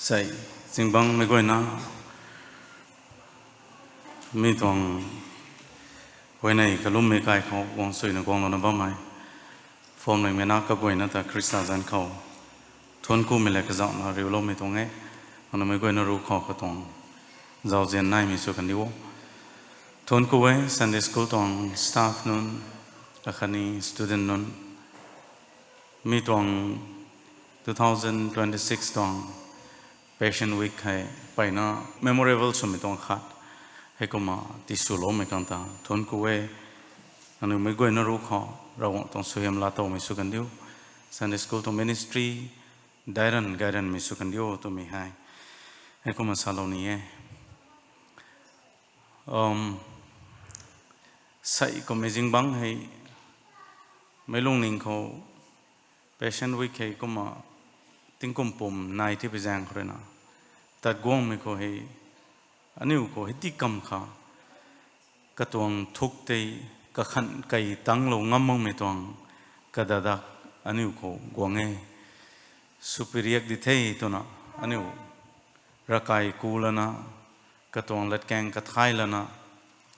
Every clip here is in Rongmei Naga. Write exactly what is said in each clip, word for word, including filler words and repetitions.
Sei, zingbangmei guayna, mi tuang huayney kalummei kai khou guang suina guanglouna bammei, phwamlingmei na kaguayna ta Khrista zanc khou thuanc kumei le kazauhna riuloumei tuang e. Nangniw meic guayna ruc khou katuang zauzian naimei sw kandiu o. Thuanc ku e Sunday school tuang staff nunc, akhatni student nunc. Mi tuang two thousand twenty-six tuang Passion Week hei mpeyna memorable swmei tuang khat. Heikumna tiswloumei khang ta thuanc ku e. Nangniw meic guayna ruc khou Ravguangc tuang suaihiam laatowmei sw kandiu. Sunday school tuang ministry dairanv gayranmei sw kandiu twmei hei heikumna salou ni e. Sei kummei zingbangc hei meic lungning khou Passion Week hei kumna tingkum pum nai tipui zaeng khou ruina tat guangmei khou hei aniu khou hei ti kam kha katuang thuk tei kakhanh kei tanglou ngam makmei tuang kadadak aniu khou guang e. Swpui riak di the twna aniu ravkai ku lana, katuang latkaeng kathai lana,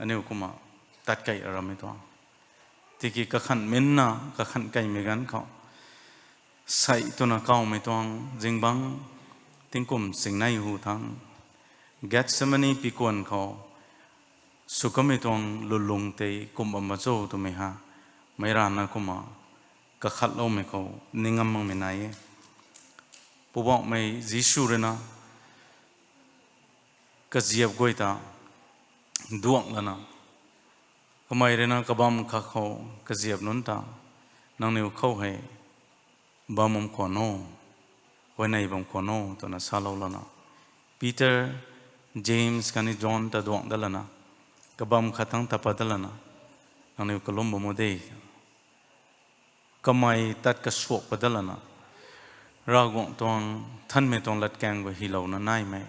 aniu kumna tat kei rammei tuang. Tiki kakhanh minna kakhanh keimei ganv khou sei twna kawmei tuang zingbangc tingkum singnei hu thangc Gethsemane pikuan khou sw kamei tuang lulung tei kum bam ma cho twmei ha, meic rana kumna kakhatloumei khou ning ngam makmei nai e. Poubauhmei Jisu ruina kaziap guay ta duangc lana, kamei ruina kabam kha khou kaziap nunc ta, nangniw khou hei bam bam khwan o, huayney bam khwan o twna salou lana, Peter, James khatni John ta duangc dat lana, kabam khat thangc ta pat dat lana, nangniw kalum bam o de. Kamei tat kasuak pat dat lana, Ravguangc tuang nthanmei tuang latkaeng khou hylouna naimei,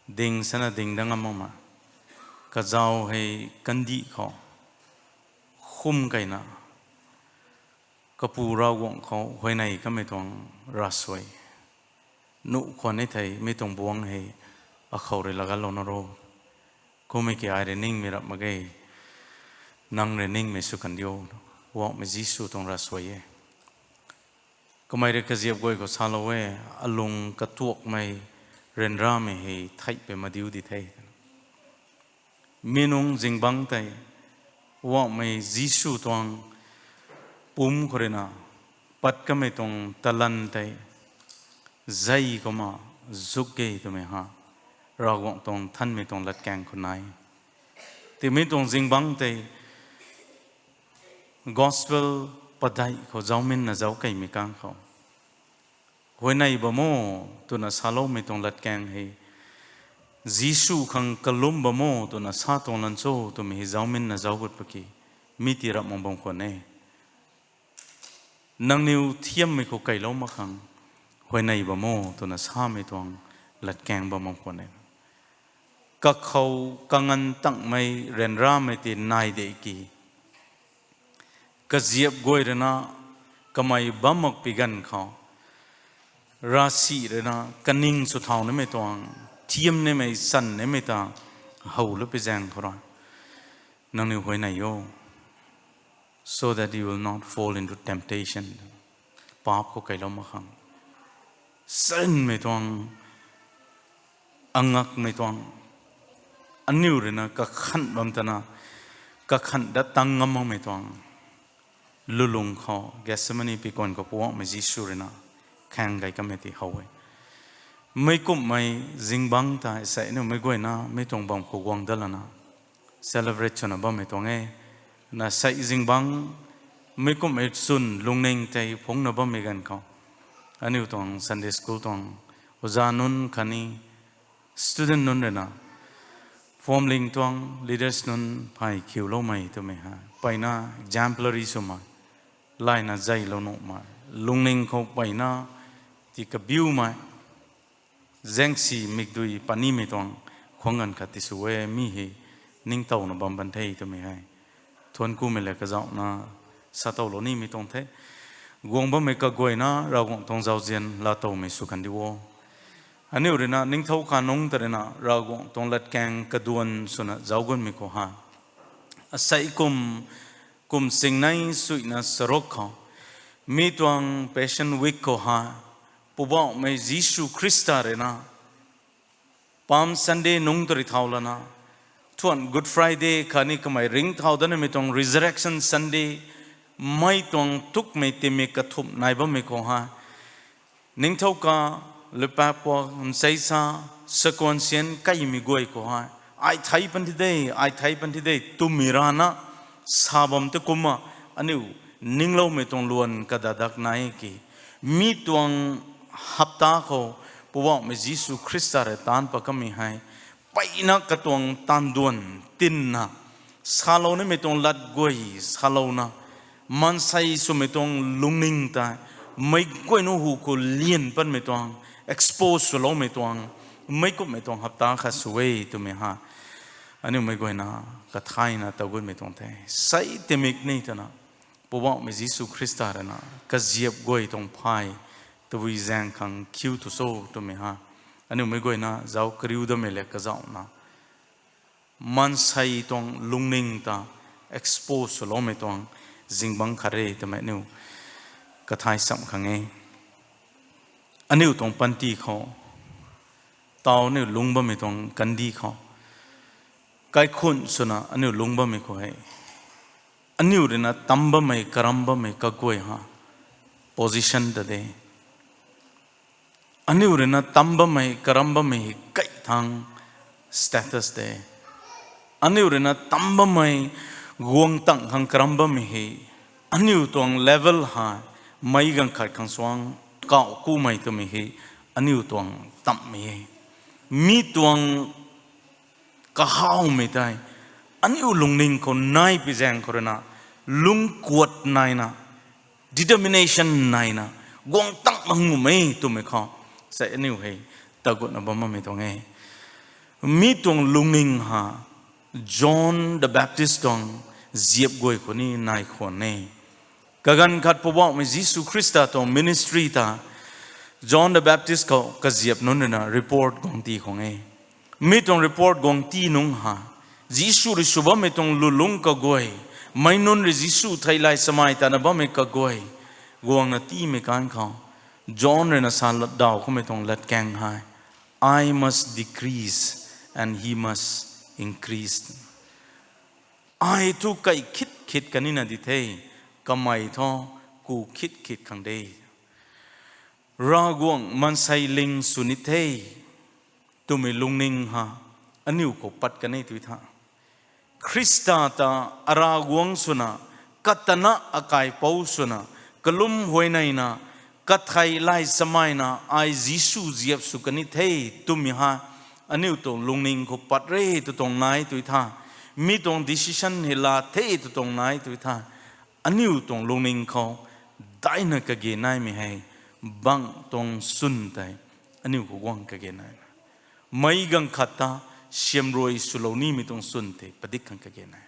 ding sana ding dat ngam makmei, kazauh hei kandih khou khum keyna, Kapu Ravguangc khou huayney kamei tuang ravsuai nuh khwan e thei, mi tuang buangc hei akhou rui laganlouna ro. Kummei ki ai rui ningmei rap mak ge, nang rui ningmei sw kandiu, Poubauhmei Jisu tuang ravsuai e. Kamei rui kaziap guay khou salou e, alung katuakmei ryanramei hei theihpui madiu di the. Mi nung zingbangc tei, Poubauhmei Jisu tuang pumc khou ruina pat kamei tuang talan tei zei kumna zuk ge twmei ha, Ravguangc tuang nthanmei tuang latkaeng khou nai. Tiki mi tuang zingbangc tei gospel padeih khou zauminna zauc keymei kang khou, huayney bam o twna saloumei tuang latkaeng hei, Jisu khang kalum bam o twna sa tuang lan cho twmei hei zauminna zauc gut paki, mi ti rap mak bam khwan e. Nangniw thiammei khou keylou mak khang huayney bam o twna samei tuang latkaeng bam bam khwan e. Kakhou kanganv tangmei ryanramei ti nai de ki, kaziap guay ruina kamei bam mak pi ganv khou, ravsic ruina kaning sw thau nimei tuang, thiam nimei, san nimei ta how lou pi zaeng khou rui, nangniw huayney o, so that you will not fall into temptation. Paap khou keylou mak khang, sanmei tuang, angakmei tuang, aniu ruina kakhanh bam tana, kakhanh dat tang ngam makmei tuang lulung khou Gethsemane pikuan khou Poubauhmei Jisu ruina khaeng gay kamei ti how e. Meic kumhmei zingbangc ta sei aniu meic guayna mi tuang bam khou guang dat lana celebrate swna bammei tuang e. Na sei zingbangc meic kumhmei chwn lungning tei phungcna bammei ganv khou, aniu tuang Sunday school tuang oja nunc khatni student nunc ruina, phuamling tuang leaders nunc phay khiuloumei twmei ha, mpeyna exemplary swmei, layna zeylou nuhmei, lungning khou mpeyna ti kabiumei, zaengsi mikdui panimei tuang khwang ganv khat ti sw e. Mi hei ningtowna bam ban the twmei hei thuanc kumei le kazauhna sa towlou nimei tuang the. Guang bammei kaguayna Ravguangc tuang zauzian laatowmei sw kan di o. Aniu ruina ningthau kanungc ta ruina Ravguangc tuang latkaeng kaduan swna zauc gunmei khou ha, asei kum, kum singnei suina charuk khou, mi tuang Passion Week khou ha, Poubauhmei Jisu Khrista ruina Palm Sunday nungc ta rui thau lana, thuan Good Friday khatni kamei ringcthau datmei tuang Resurrection Sunday, mei tuang thukmei timik kathumh nai bammei khou ha, ningthau ka, lupapua, nsei sa, sakuan sian kaimei guay khou ha, ai thei pan thi de, ai thei pan thi de twmei rana sa bam ta kumna, aniu ningloumei tuang luan kadadak nai ki. Mi tuang hapta khou Poubauhmei Jisu Khrista rui taanc pat kamei hei, mpeyna katuang taanv duan tinna, salou nimei tuang lat guay salouna, maansei swmei tuang lungning tei, meic guay nu hu khou lian patmei tuang, expose swloumei tuang, meic kumhmei tuang hapta khat sw e twmei ha, aniu meic guayna kathayna taw gutmei tuang the. Sei timik ni twna, Poubauhmei Jisu Khrista ruina kaziap guay tuang phay tabui zaeng khang khiu tu cho twmei ha, aniu meic guayna zauc kariu datmei le kazauhna, maansei tuang lungning ta expose swloumei tuang zingbangc khat re twmei aniu kathay cham khang e. Aniu tuang panty khou, taw aniu lungc bammei tuang kandih khou, kaikhun swna aniu lungc bammei khou hei, aniu ruina tam bammei, karam bammei kaguay ha, position ta de. Aniu ruina tam bammei, karam bammei hei kai thang status de. Aniu ruina tam bammei, guang tang khang karam bammei hei, aniu tuang level ha, meic ganv khat khang suang kauh kumei twmei hei, aniu tuang tamhmei e. Mi tuang kahawmei tei, aniu lungning khou nai pi zaeng khou ruina, lungc kuat naina, determination naina, guang tang mang nuhmei twmei khou, sei aniu hei tagutna bam bammei tuang e. Mi tuang lungning ha, John the Baptist tuang ziap guay khou ni nai khwan e. Kaganv khat Poubauhmei Jisu Khrista tuang ministry ta, John the Baptist khou kaziap nunc ruina report guang ti khang e. Mi tuang report guang ti nungc ha, Jisu rui sw bammei tuang lulungc kaguay, meic nunc rui Jisu thei lay samei tana bammei kaguay, guangna tiimei kan khou, John ruina sa latdaw khoumei tuang latkaeng hei, I must decrease and he must increase. Ai thu kai khit khit kanina di the, kamei thu ku khit khit khang de. Ravguangc maansei ling sw ni the, twmei lungning ha, aniu khou pat kan e tui tha. Khrista ta aravguangc swna, katana akaipouc swna, kalum huayneina, kathei lay sameyna ai Jisu ziap sw kan e the twmei ha, aniu tuang lungning khou pat re tw tuang nai tui tha. Mi tuang decision hei la the tw tuang nai tui tha. Aniu tuang lungning khou daina kage naimei hei, bangc tuang swn tei aniu khou guang kage nai. Meic ganv khat ta siamruai swlou nimei tuang swn tei padik khang kage nai.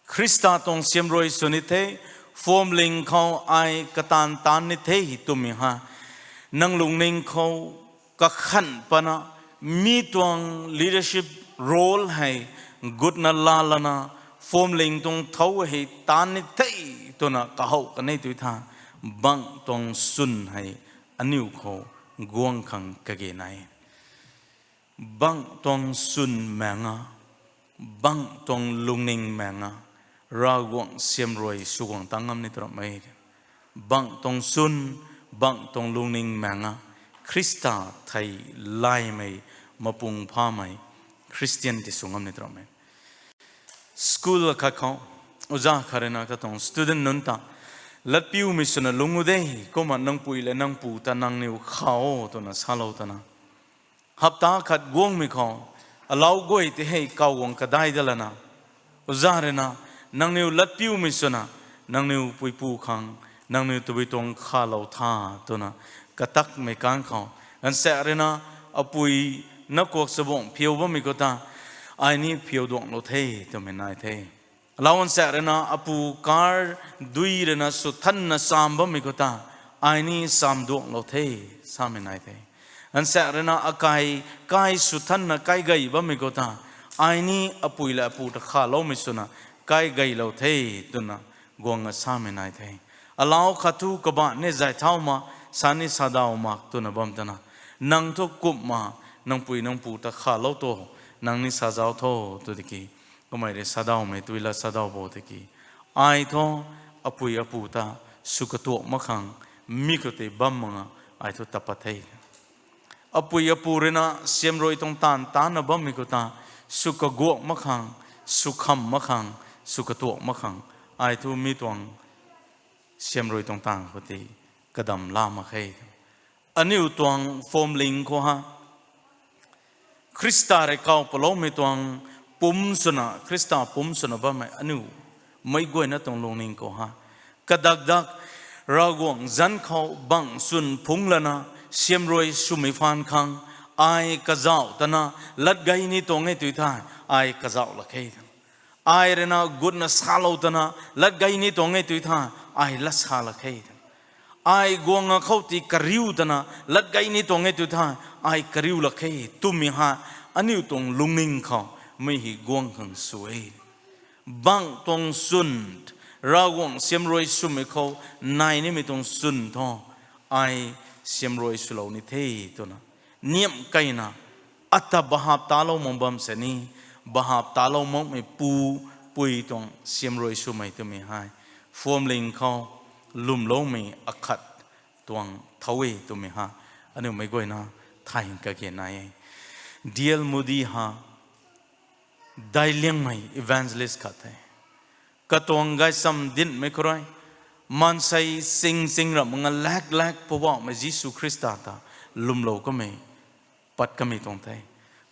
Khrista tuang siamruai sw ni the, phuamling khou ai kataanv taanc ni the twmei ha, nang lungning khou kakhanh pana, mi tuang leadership role hei gutna laalana, phuamling tuang thou hei taanc ni the twna kahow kan e tui tha. Bangc tuang swn hei aniu khou guang khang kage nai. Bangc tuang swn maeng a, bangc tuang lungning maeng a, Ravguangc siamruai sw guang tang ngam ni tw ramh e. Bangc tuang swn, bangc tuang lungning maeng a, Khrista thei laymei, mapung phamei Christian ti sw ngam ni tw ramh e. School akhat khou, oja khat ruina katuang student nunc ta, latpiumei swna lung u de, kumna nang pui le nang pu ta nangniw kha o twna salou twna, hapta khat guangmei khou, alau guay tei hei kaw guang kadai dat lana, oja ruina, nangniw latpiumei swna, nangniw puipu khang, nangniw tabui tuang khalou tha, twna katakmei kan khou, ganvsaekc ruina, apui nakuak chabuang phiu bammei khou ta, ai ni phiu duanglou the, twmei nai the. Alau ganvsaekc ruina, apu car dui ruina sw thanna cham bammei khou ta, ai ni cham duanglou the, samei nai the. Ganvsaekc rui na akai kai sw thanna kai gay bammei khou ta, ai ni apui le apu ta khaloumei swna kai gaylou the, twna guang asamei nai the. Alau khat thu kabah ni zay thau mak, sa ni sa daw mak twna bam tana, nang thu kumhna nang pui nang pu ta khalou tho, nang ni sa zauc tho, tw tiki, kamei rui sa dawmei tui la sa daw bo tiki, ai thu apui apu ta sw katuak mak khang, mi khou tei bam mak nga, ai thu tat pat the. Apui apu rui na siamruai tuang taanv taanna bammei khou ta, sw kaguak mak khang, sw kham mak khang, sw katuak mak khang, ai thu mi tuang siamruai tuang taanv khou tei kadam la mak khe. Aniu tuang phuamling khou ha, Khrista rui kaw paloumei tuang pumc swna, Khrista pumc swna bammei aniu meic guayna tuang lungning khou ha, kadakdak Ravguangc zanc khou bangc chwn phungc lana siamruai swmei phaan khang, ai kazauh tana lat gay ni tuang e tui tha, ai kazauh lak khe. Ai rui na gutna salou tana lat gay ni tuang e tui tha, ai lat sa lak khe. Ai guang akhou ti kariu tana lat gay ni tuang e tui tha, ai kariu lak khe twmei ha, aniu tuang lungning khou mei hei guang khang sw e. Bangc tuang chwn, Ravguangc siamruai swmei khou nai nimei tuang chwn thu, ai siamruai swlou ni the twna niamh keyna, ata bahap talou mak bam sini, bahap talou makmei pu, pui tuang siamruai swmei twmei hei phuamling khou lwmloumei akhat tuang thau e twmei ha, aniu meic guayna thay kage nai e. D L Moody ha, daic liangmei evangelist khat the. Katuang gaychamv dinhmei khou rui, maansei sing sing ramh nga lak lak Poubauhmei Jisu Khrista ta lwmlou kamei, pat kamei tuang the.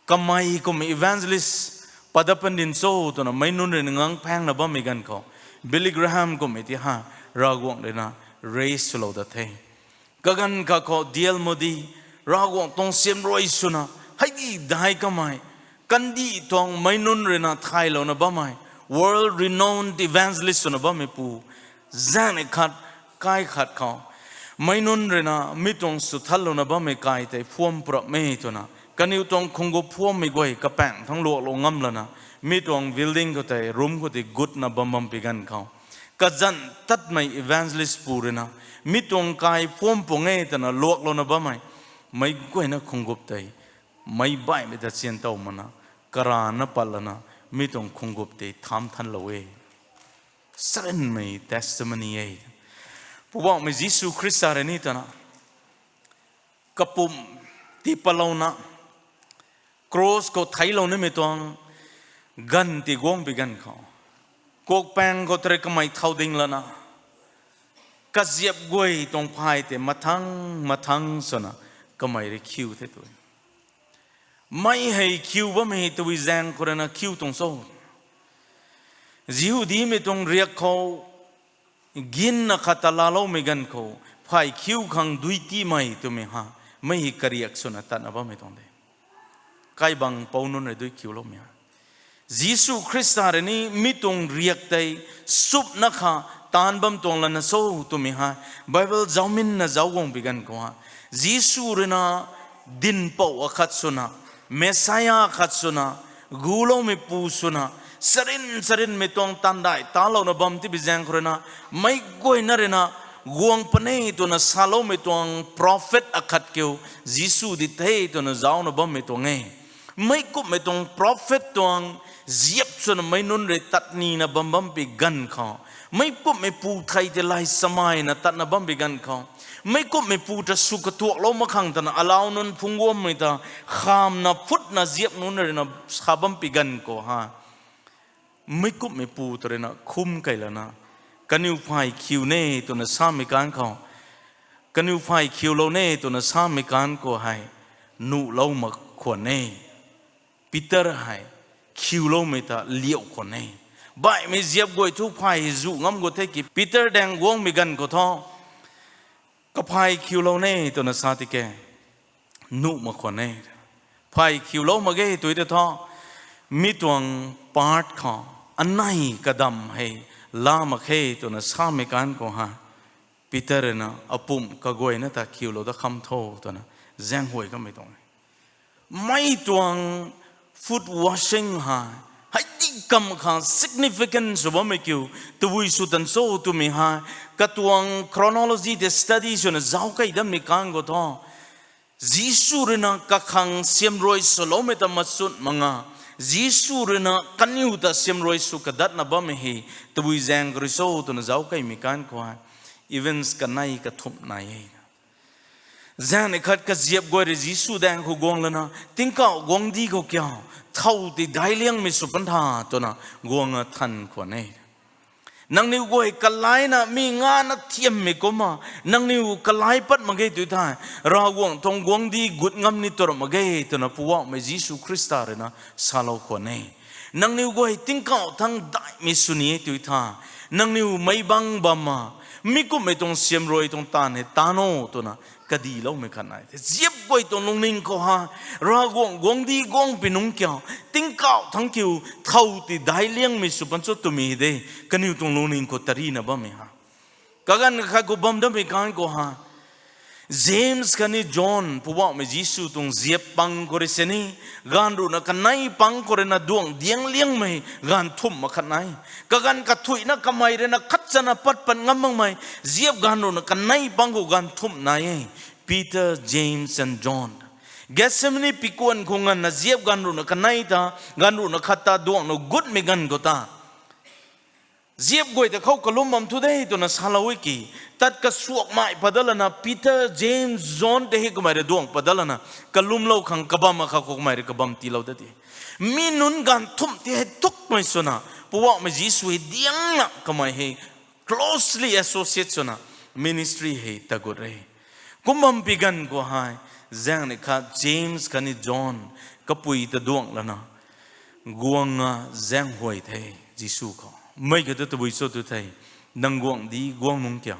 Kamei kummei evangelist pat dat pan din cho twna meic nunc rui na ngang phaengna bammei ganv khou, Billy Graham kummei ti ha, Ravguangc rui na raise swlou dat the. Kaganv kha khou D L Moody, Ravguangc tuang siamruai swna, hei di dai kamei, kandih tuang meic nunc rui na thaylouna bammei, world renowned evangelist swna bammei pu, zaeng ni khat, kai khat khou, meic nunc rui na mi tuang swthanlouna bammei kai tei phuam prapmei twna, kaniw tuang khunggup phuammei guay kapaengc thangc luaklou ngam lana, mi tuang building khou tei, room khou tei gutna bam bam pi ganv khou, kazanc tatmei evangelist pu rui na, mi tuang kai phuam pung e twna luaklouna bammei, meic guayna khunggup tei, meic baihmei ta chian tow mana, karana pat lana, mi tuang khunggup tei tham thanlou e. Sarinmei testimony e. Poubauhmei Jisu Khrista rui ni twna, kapumc tii patlouna, cross khou theiclou nimei tuang ganv ti guang pi ganv khou, kuakpaeng khou tei rui kamei thau ding lana, kaziap guay tuang phay tei mathang mathang swna kamei rui khiu the tw. Mei hei khiu bammei tei zaeng khou rui na khiu tuang cho? Jihudimei tuang riak khou ginna khat ta laaloumei ganv khou, phay khiu khang dui tiimei twmei ha, mei hei kariak swna tatna bammei tuang de. Kaibang pou nunc rui dui khiuloumei ha. Jisu Khrista rui ni mi tuang riak tei supna kha taanc bam tuang lana cho twmei hei, Bible zauminna zauc guang pi ganv khou ha, Jisu rui na dinhpouh akhat swna, Messiah khat swna, guloumei pu swna, sarin sarinmei tuang taanv dai talouna bam tibi zaeng khou rui na, meic guayna rui na guang puni twna saloumei tuang prophet akhat kiu, Jisu di the twna zaucna bammei tuang e. Meic kumhmei tuang prophet tuang ziap swna meic nunc rui tat nina bam bam pi ganv khou, meic kumhmei pu thei tei lay samaina tatna bam pi ganv khou, meic kumhmei pu ta sw katuaklou mak khang twna alau nunc phungc guangmei ta khamna phutna ziap nunc rui na sa bam pi ganv khou ha, meic kumhmei pu ta rui na khum key lana, kaniw phay khiu ne twna samei kanv khou, kaniw phay khiulou ne twna samei kanv khou hei, nuhlou mak khwan e. Peter hei khiuloumei ta liauh khwan e. Baihmei ziap guay thu phay hei zu ngam gu the ki, Peter daeng guangmei ganv khou thu, kaphay khiulou ne twna sa tiki, nuh mak khwan e. Phay khiulou mak ge tui tei thu, mi tuang part khou, anei kadam hei la mak khe twna samei kanv khou ha, Peter rui na apumc kaguayna ta khiulou dat kham tho twna Zaenghuay kamei tuang e. Mei tuang foot washing hei, hei di kam kha significance sw bammei kiu, tabui sw tan cho twmei hei, katuang chronology tei study swna zauc kei dammei kan khou thu, Jisu rui na kakhang siamruai swloumei ta machut mak nga, Jisu rui na kaniw ta siamruai sw kadatna bammei hei, tabui zaeng kari cho twna zauc keimei kan khou hei, events kanei kathumh nai e. Zaeng ni khat kaziap guay rui Jisu daeng khou guang lana, tingkauh guangcdic khou kiu, thow ti daic liangmei sw pan tha twna guang a than khwan e. Nangniw guay kalaina mi ngana thiammei kumna, nangniw kalai pat mak ge tu thei, Ravguangc tuang guangcdic gut ngam ni tw mak ge twna Poubauhmei Jisu Khrista rui na salou khwan e. Nangniw guay tingkauh thangc daihmei sw ni e tu thei, nangniw meic bang bamna, mi kumhmei tuang siamruai tuang taanv hei taan o twna kadiloumei khat nai the. Ziap guay tuang lungning khou hei, Ravguangc guangcdic guang pi nungc kiu, tingkauh thangc kiu, thow ti daic liangmei sw pan cho twmei hei de, kaniw tuang lungning khou tarina bammei hei. Kaganv khat khou bam dammei kan khou hei, James khatni John, Poubauhmei Jisu tuang ziap pang khou rui sini, gaanv ruhna kanei pang khou rui na duang diang liangmei gaanv thumh mak khat nai. Kaganv kathuicna kamei rui na khat chana pat pat ngam makmei, ziap gaanv ruhna kanei pang khou gaanv thumh nai e. Peter, James and John. Gethsemane pikuan khou nganvna ziap gaanv ruhna kanei ta, gaanv ruhna khat ta duangna gutmei ganv khou ta, ziap guay ta khou kalum bam thu de twna salou e ki, tat kasuakmei pat dat lana Peter, James, John tei hei kamei rui duang pat dat lana, kalumlou khang kabam akha khou kamei rui kabam tiilou dat e. Mi nunc gaanv thumh ti hei thukmei swna, Poubauhmei Jisu hei diangna kamei hei closely associate swna ministry hei tagut e. Kum bam pi ganv khou hei, zaeng ni khat James khatni John kapui ta duang lana, guang a zaenghuay the Jisu khou. Mei khat ta tabui cho tu thei, nang guangcdic guang nungc kiu,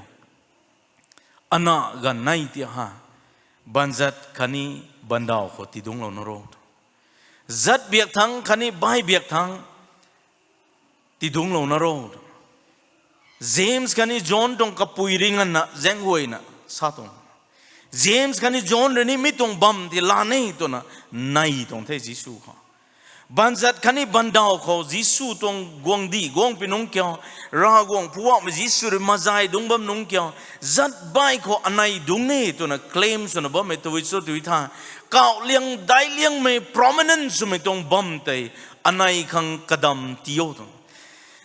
ana ganv nei ti ha, baanzat khatni baandaw khou tidungclou na ro. Zat biak thangc khatni bai biak thangc tidungclou na ro. James khatni John tuang kapui rui nganvna zaenghuayna sa tuang. James khatni John rui ni mi tuang bam ti laa ni twna nei tuang the Jisu khou. Baanzat khatni baandaw khou Jisu tuang guangcdic guang pi nungc kiu, Ravguangc Poubauhmei Jisu rui mazay dungc bam nungc kiu, zat bai khou anei dungc ni twna claim swna bammei tabui cho tu thei, kauh liang daic liangmei prominent swmei tuang bam tei anei khang kadam ti o tuang.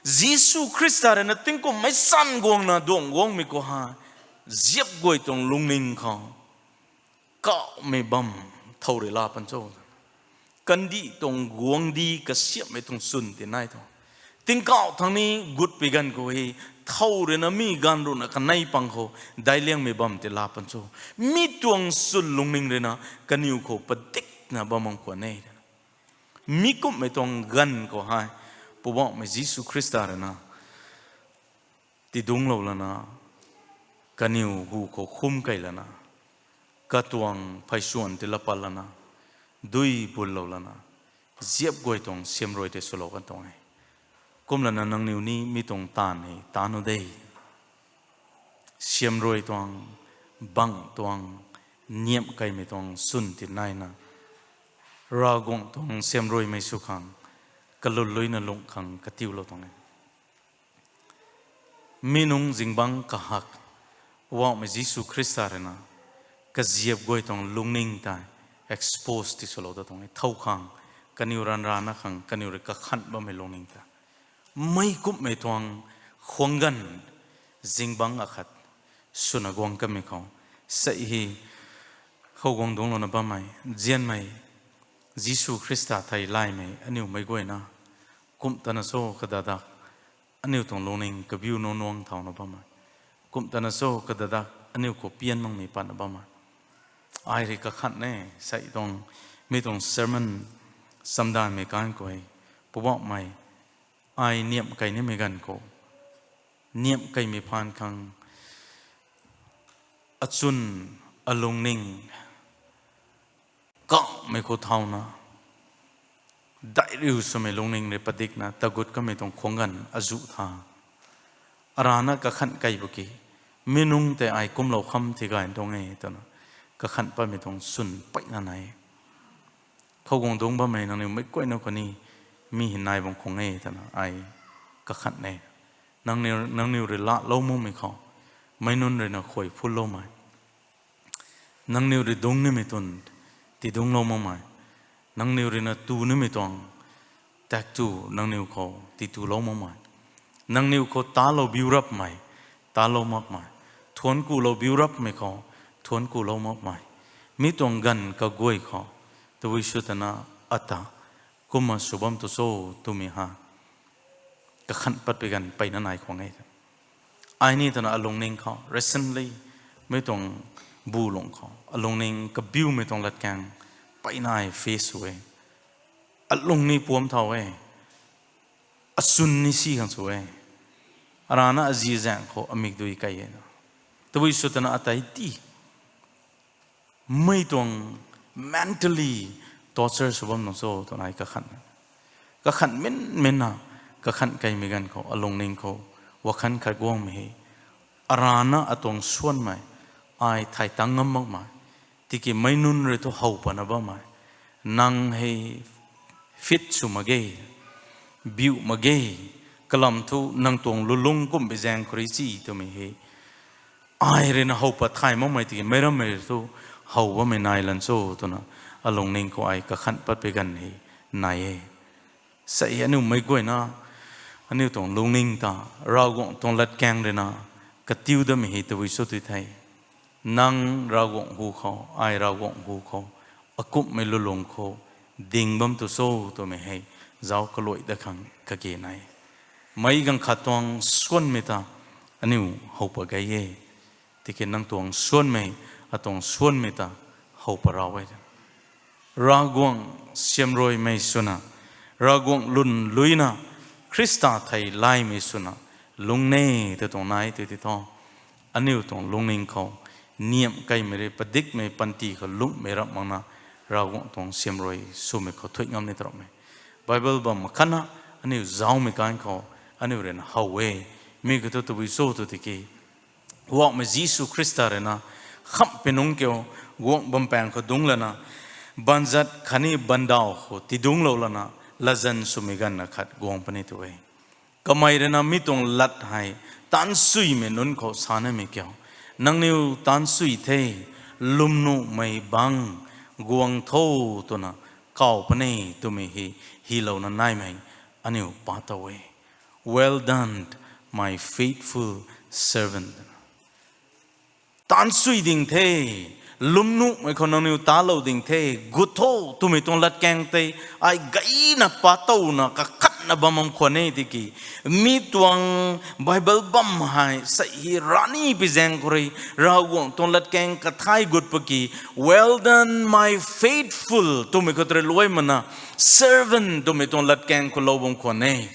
Jisu Khrista rui na tingkum meic san guangna duang guangmei khou hei, ziap guay tuang lungning khou kauhmei bam thow rui laa pan cho. Kandih tuang guangcdic kasiamhmei tuang swn ti nai thu, tingkauh thangc ni gut pi ganv khou hei, thow rui na mi gaanv ruhna kanei pang khou daic liangmei bam ti laa pan cho. Mi tuang swn lungning rui na kaniw khou padikna bam mang khwan e. Mi kumhmei tuang ganv khou hei, Poubauhmei Jisu Khrista rui na tidungclou lana, kaniw hu khou khum kei lana, katuang pheyswan ti laa pat lana, dui bunlou lana, ziap guay tuang siamruai tei swlou kan tuang e. Kumlana nangniw ni mi tuang taanv hei taan u de. Siamruai tuang, bangc tuang, niamh keimei tuang swn ti naina, Ravguangc tuang siamruaimei sw khang kalun luina lungh khang katiulou tuang e. Mi nungc zingbangc kahak, Poubauhmei Jisu Khrista rui na kaziap guay tuang lungning tei expose ti swlou ta tuang e. Thow khang, kaniw ranrana khang, kaniw rui kakhanh bammei lungning ta, mei kumhmei tuang khuang ganv zingbangc akhat swna guang kamei khou, sei hei khou guang dungclouna bammei, nzianmei Jisu Khrista thei laymei aniu mei guayna, kum tana cho kadadak aniu tuang lungning kabiu nuang nuang thauna bammei, kum tana cho kadadak aniu khou pian makmei patna bammei, ai rui kakhanh e. Sei tuang, mi tuang sermon chamdanvmei kan khou, Poubauhmei, ai niamh kei nimei ganv khou, niamh keimei phaan khang, achwn, alungning, kauhmei khou thauna, daihriu swmei lungning rui padikna tagut kamei tuang khuang ganv azuh tha, arana kakhanh kei bu ki, mi nungc tei ai kumlou kham thei gay tuang e twna, kakhan patmei tuang swn peyna nai. Khou guang dungc bammei nangniw meic guayna khou ni mi hei nai bam khwan e twna ai kakhan e. Nangniw, nangniw rui laalou makmei khou, meic nunc rui na khuay phulloumei, nangniw rui dungc nimei twn tidungclou makmei, nangniw rui na tu nimei tuang taektw nangniw khou titulou makmei, nangniw khou talou biu rapmei, talou makmei, thuanc kulou biu rapmei khou thuanc kulou makmei, mi tuang ganv kaguay khou tabui sw twna ata kumna sw bam tu cho twmei ha kakhan patpui ganv peyna nai khwan e. Ai ni twna alungning khou recently mei tuang bu lung khou alungning kabiumei tuang latkaeng peyna ai face sw e. Alung ni puam thau e. Aswn ni si khang sw e. Arana azi zaeng khou amik dui kai e na. Tabui sw twna atei ti mei tuang mentally torture sw bam nung cho twna ai kakhan, kakhan min min na, kakhan kaimei ganv khou alungning khou wakhan khat guangmei hei, arana atuang suanmei, ai thay tang ngam makmei, tiki meic nunc rui thu how patna bammei, nang hei fit sw mak ge, biu mak ge, kalam thu nang tuang lulung kumhbi zaeng khou rui chi twmei hei ai rui na how pat thay makmei tiki meic rammei rui thu how bammei nai lan cho twna alungning khou ai kakhan patpui ganv hei nai e. Sei aniu meic guayna, aniu tuang lungning ta Ravguangc tuang latkaeng rui na katiu datmei hei tabui cho tw thei, nang Ravguangc hu khou, ai Ravguangc hu khou, akumhmei lulung khou ding bam tu cho twmei hei zauc kaluai dat khang kage nai. Meic ganv khat tuang suanmei ta aniu how pat gay e. Tiki nang tuang suanmei, atuang suanmei ta how pat rau e. Ravguangc siamruaimei swna, Ravguangc lwnluina, Khrista thei laymei swna lungc e tw tuang nai tw ti thu, aniu tuang lungning khou niamh kaimei rui padikmei panty khou lungcmei rap makna, Ravguangc tuang siamruai swmei khou thuy ngam ni tarapmei. Bible bam makhatna aniu zaumei kan khou aniu rui na how e. Mi khou thu tabui cho tw tiki, Poubauhmei Jisu Khrista rui na khamhpui nungc kiu guangc bam paeng khou dungc lana, banzat khatni bandaw khou tidungclou lana, latzan swmei ganv na khat guang puni tu e. Kamei rui na mi tuang lat hei taansuimei nunc khou sa namei kiu, nangniw taansui the, lwmnuhmei bangc guang tho twna kaw puni twmei hei hylouna naimei aniu pa tow e. Well done, my faithful servant. Taansui ding the, lwmnuhmei khou nangniw talou ding the, gut tho twmei tuang latkaeng tei ai gayna pa towna kakhatna bam bam khwan e tiki, mi tuang Bible bam hei sei hei rani pi zaeng khou rui Ravguangc tuang latkaeng kathai gut paki, Well done, my faithful, twmei khou tei luai mana, servant twmei tuang latkaeng khou lou bam khwan e.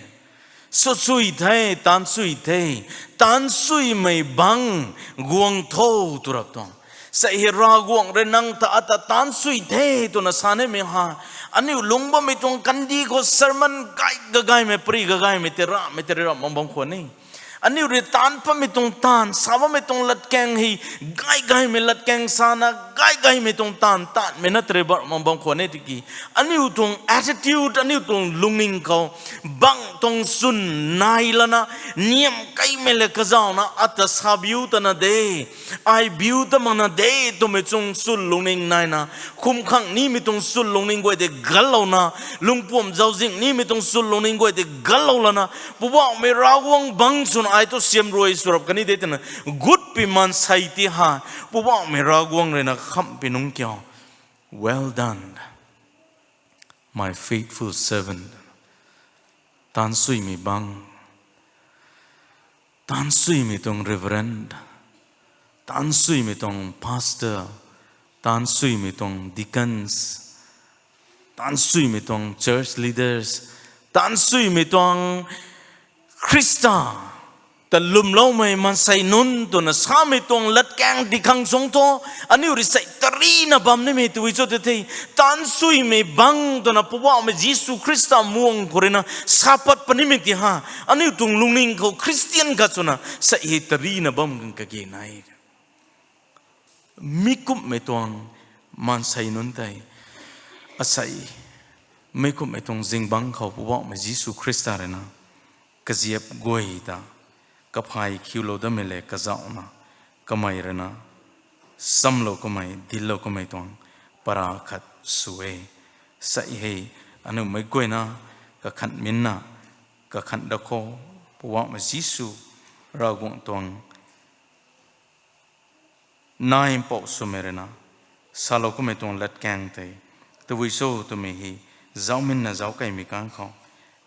Swsui the, taansui the, taansuimei bangc guang tho tw rap tuang. Sei hei Ravguangc rui nang ta ata taansui the twna sa nimei ha, aniu lungc bammei tuang kandih khou sermon gay kagaymei, pary kagaymei tei ramei tei rui ram bam bam khwan e. Aniu rui taanv patmei tuang taanv, sa bammei tuang latkaeng hei gay gaymei latkaeng sana, gay gaymei tuang taanv taanvmei na tei rui ram bam bam khwan e tiki, aniu tuang attitude, aniu tuang lungning khou bangc tuang swn nai lana, niamh kaimei le kazauna ata sa biu tana de, ai biu ta makna de twmei tuang swn lungning naina, khum khang nimei tuang swn lungning guay tei gallouna, lungpuam zauczing nimei tuang swn lungning guay tei gallou lana, Poubauhmei Ravguangc bangc swna ai tu siamruai sw rap kani de twna gut pi maansei ti ha, Poubauhmei Ravguangc rui na khamhpui nungc kiu, Well done, my faithful servant. Taansuimei bangc, taansuimei tuang reverend, taansuimei tuang pastor, taansuimei tuang deacons, taansuimei tuang church leaders, taansuimei tuang Khrista ta lwmloumei maansei nunc twna samei tuang latkaeng dikhang chung thu, aniu rui sei tarina bam nimei tw cho tw the, taansuimei bangc twna Poubauhmei Jisu Khrista muang khou rui na sa pat punimei ti ha, aniu tuang lungning khou Christian khat swna sei hei tarina bam khang kage nai. Mi kumhmei tuang maansei nunc tei, asei, mi kumhmei tuang zingbangc khou Poubauhmei Jisu Khrista rui na kaziap guay ta kaphay khiulou datmei le kazauhna, kamei rui na samlou kamei, dinclou kamei tuang para khat sw e. Sei hei, aniu meic guayna kakhan minna, kakhan dat khou, Poubauhmei Jisu Ravguangc tuang nai mpouh swmei rui na salou kamei tuang latkaeng tei tabui cho twmei hei zauc minna zauc keymei kang khou,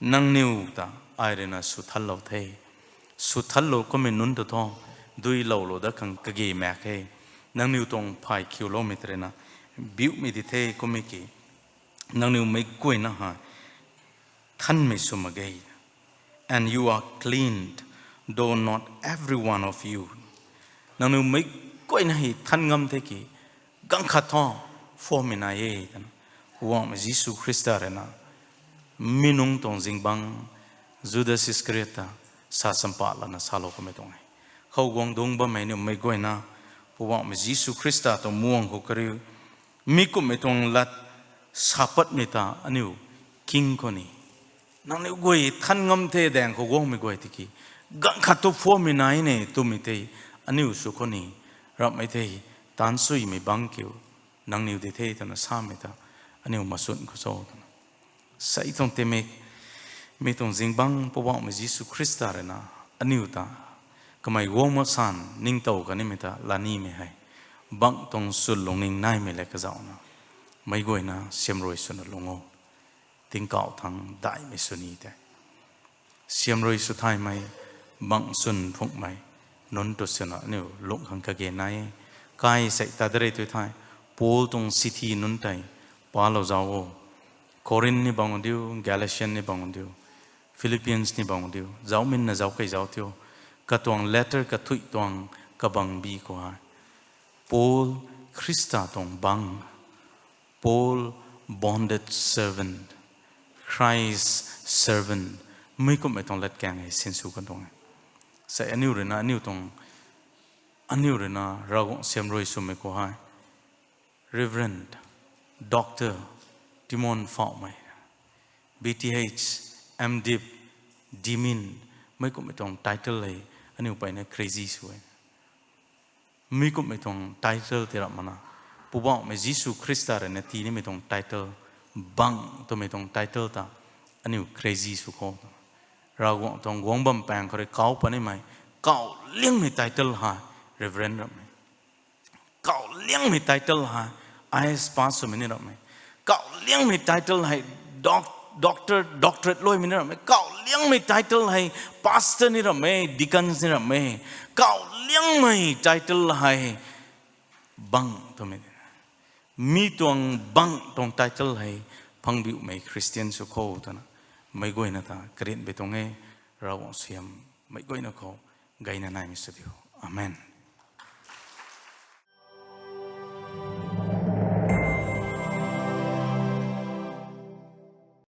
nangniw ta ai rui na swthanlou the. Swthanlou kamei nunc ta thu, duiloulou dat khang kage maek e. Nangniw tuang phay khiuloumei tei rui na biumei di the kummei ki, nangniw meic guayna hei thanmei sw mak ge. And you are cleansed, though not every one of you. Nangniw meic guayna hei than ngam the ki, ganv khat thu phuammei nai e twna Poubauhmei Jisu Khrista rui na mi nunc tuang zingbangc Judas Iscariot ta sa champa lana salou kamei tuang e. Khou guang dungc bammei aniu meic guayna Poubauhmei Jisu Khrista tuang muang khou kariu mi kumhmei tuang lat sa patmei ta aniu king khou ni, nangniw guay than ngam the daeng khou guangmei guay tiki, ganv khat thu phuammei nai ne twmei tei aniu sw khou ni, ramhmei tei taanc suimei bangc kiu nangniw di the twna samei ta aniu machun khou cho twna sei tuang timik, mi tuang zingbangc Poubauhmei Jisu Khrista rui na aniu ta kamei guang mak san ningtow kanimei ta lanimei hei bangc tuang chwn lungning naimei le kazauhna, meic guayna siamruai swna lung o. Tingkauh thangc daihmei sw ni tei siamruai sw thaymei, bangc chwn phungmei nunc tu swna aniu lung khang kage nai e. Kai sei ta de rei tu thei, Paul tuang chithi nunc tei palou zauc o. Corinth ni bang diu, Galatian ni bang diu, Philippians ni bang diu, zauc minna zauc kei zauc tiu. Katuang letter kathuic tuang kabangbi khou hei, Paul, Khrista tuang bangc, Paul, bonded servant, Christ servant, mi kumhmei tuang latkaeng hei sinsw kan tuang e. Sei aniu rui na, aniu tuang, aniu rui na Ravguangc siamruai swmei khou hei, Reverend, Doctor, Timon Phaumei, B Th, M.Div, Dimin, mi kumhmei tuang title hei aniu mpeyna crazy sw e. Mi kumhmei tuang title ti ramh mana, Poubauhmei Jisu Khrista rui na tii nimei tuang title, bangc twmei tuang title ta aniu crazy sw khou, Ravguangc tuang guang bam paeng khou rui kauc punimei, kauh liangmei title hei Reverend ramh e. Kauh liangmei title hei I A S pass swmei ni ramh e. Kauh liangmei title hei doc-, doctor, doctorate luaimei ni ramh e. Kauh liangmei title hei pastor ni ramh e, deacons ni ramh e. Kauh liangmei title hei bangc twmei, mi tuang bangc tuang title hei phangbiumei Christian sw khou twna meic guayna ta karianpui tuang e. Ravguangc suaihiam meic guayna khou gayna naimei sw diu. Amen.